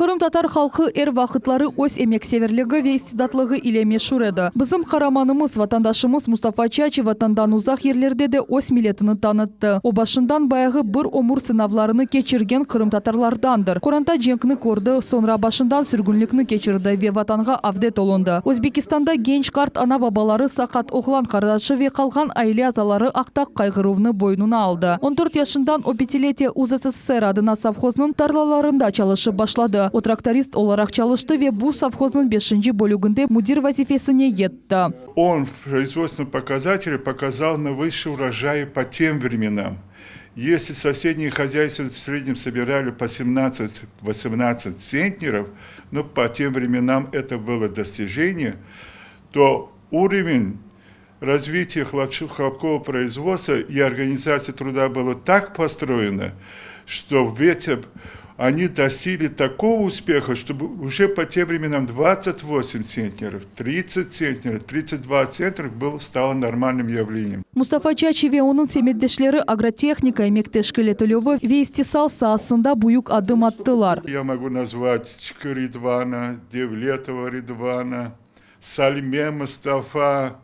Qırımtatar halqı er vaqıtları öz emekseverligi ve istidatlığı ile meşur edi. Bizim qaramanımız, vatandaşımız Mustafa Çaçi Vatandan uzaq yerlerde de öz milletini tanıttı. O başından bayağı bir ömür sınavlarını keçirgen qırımtatarlardandır. Qoranta cenkni kördi, soñra başından sürgünlikni keçirdi ve Vatanğa avdet olundı. Özbekistanda genç qart ana-babaları, saqat oğlan qardaşı ve qalğan aile azaları aqta qayğıruvnı boynuna aldı. On dört yaşından o Pyatiletiya UZSSR adına sovhoznıñ tarlalarında çalışıp başladı. O traktorist olaraq çalıştı ve bu sovhoznıñ beşinci bölüginde müdir vazifesine yetti. Он производственные показатели показал на высший урожай по тем временам. Если соседние хозяйства в среднем собирали по 17-18 центнеров, но по тем временам это было достижение, то уровень развития хлопкового производства и организации труда было так построено, что в эти, они достигли такого успеха, чтобы уже по тем временам 28 центнеров, 30 центнеров, 32 центнеров было, стало нормальным явлением. Mustafa Çaçi ve onıñ semetdeşleri agrotehnika, emek teşkil etilüvi ve istisal saasında büyük adım attılar. Я могу назвать Чка Ридвана, Девлетова Ридвана, Сальме Мустафа.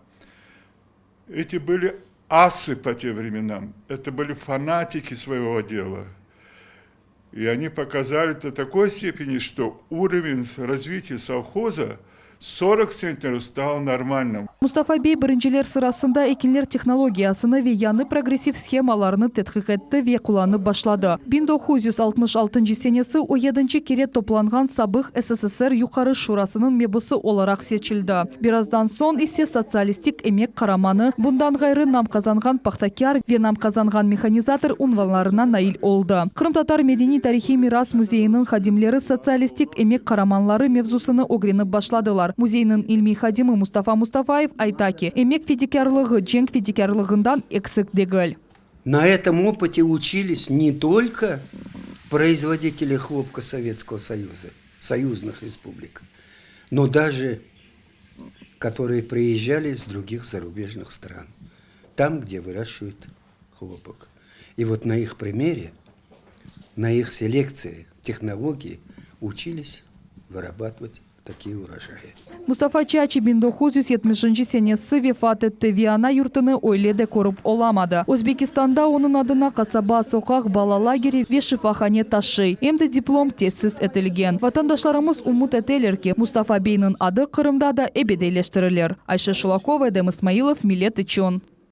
Эти были асы по тем временам. Это были фанатики своего дела. И они показали до такой степени, что уровень развития совхоза 40 центнеров стал нормальным. Mustafa bey birinciler sırasında ekinler tehnologiyasını ve yañı progressiv shemalarını tedqiq etti ve qullanıp başladı. 1966 senesi o 7 kere toplanğan sabıq SSSR Yuqarı Şurasınıñ mebusı olaraq seçildi. Birazdan soñ ise sotsialistik emek qaramanı, bundan ğayrı nam qazanğan pahtakâr ve nam qazanğan mehanizator unvanlarına nail oldı. Qırımtatar medeniy tarihiy miras müzeyiniñ hadimleri sotsialistik emek qaramanları mevzusını ögrenip başladılar. Müzeyniñ ilmiy hadimi Mustafa Mustafayev ayta ki, emek fedakârlığı cenk fedakârlığından eksik degil. На этом опыте учились не только производители хлопка Советского Союза, союзных республик, но даже которые приезжали из других зарубежных стран, там, где выращивают хлопок. И вот на их примере, на их селекции, технологии учились вырабатывать такие урожаи. Mustafa Çaçi 1970 senesi vefat etti ve ana yurtını öyle de körip olamadı. Özbekistanda onıñ adına qasaba, soqaq, bala lageri ve şifahane taşıy. Em de diplom tesis etilgen. Vatandaşlarımız ümüt eteler ki, Mustafa beyniñ adı Qırımda da ebediyleştirilir. Ayşe Şulakova, Edem İsmailov, Millet içün.